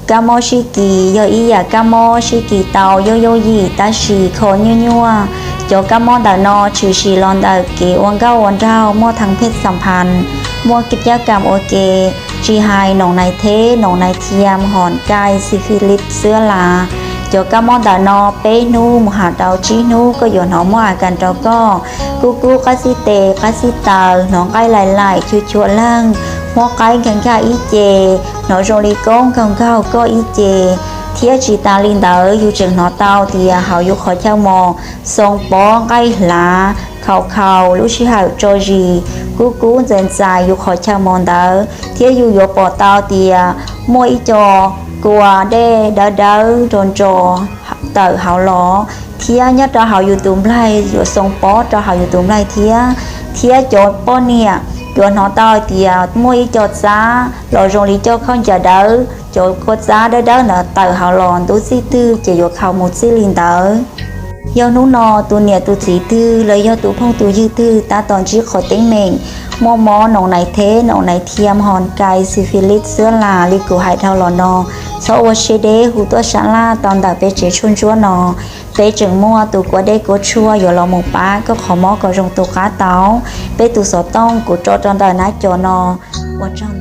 Kab mob sib kis yog ib yam kab mob sib kis tau yooj yooj yim tab sis kho nyuaj nyuaj. Cov kab mob ntawm no tshwm sim los ntawm kev ua nkauj ua nraug muaj thaj phem xam phas, muaj caj kam ua ke, tsis hais noom nais theb, noom nais thiam, hos kais, xi fi lis, xwb las. Cov kab mob ntawm no peb hnub mus has rau tsib hnub koj yuav hnov muaj a kas rau koj. Kub kub qab xib tes qab xib taw, hnov nqaij laim laim chua chua leeg, muab qaib nkag nkag ib ce, hnov zoo li koob nkaug nkaug koj ib ce. Thiab tsis tas li ntawd yus tseem hnov tau tias hauv yus qhov chaw mos xoo pob nqaij hlav khaus khaus lub sij hawm tso zis, kub kub ntxais ntxais yus qhov chaw mos ntawd. Thiab yus yuav pom tau tias muaj ib co kua dej dawb dawb nro nro tawm hauv los, thiab nyob rau hauv yus tus nplaig yuav xoo pob rau hauv yus tus nplaig thiab. Thiab cov poj niam yuav hnov tau tias muaj ib co txab los zoo li coj khaub ncaws dawb, cov kua txab dawb dawb ntawd tawm hauv los ntub txij twg ces yuav khaus mus txij li ntawd. Yog hnub no tus niam tus txiv twg los yog tus phooj tus ywg twg tab tom ntsib qhov teeb meem muaj mob noom nais theb, noom nais thiam, hos kais, xi fi lis, xwb las li kuv hais dhau los no, txhob ua siab deb hu tuaj sab laj tau ntawm peb tsev tshuaj ntsuab no. Peb tseem muaj tus kua dej kua tshuaj yuav los mus pab koj qhov mob kom zoo tu qab tau. Peb tus xov tooj kuv tso rau ntawm nab co no. Ua tsaug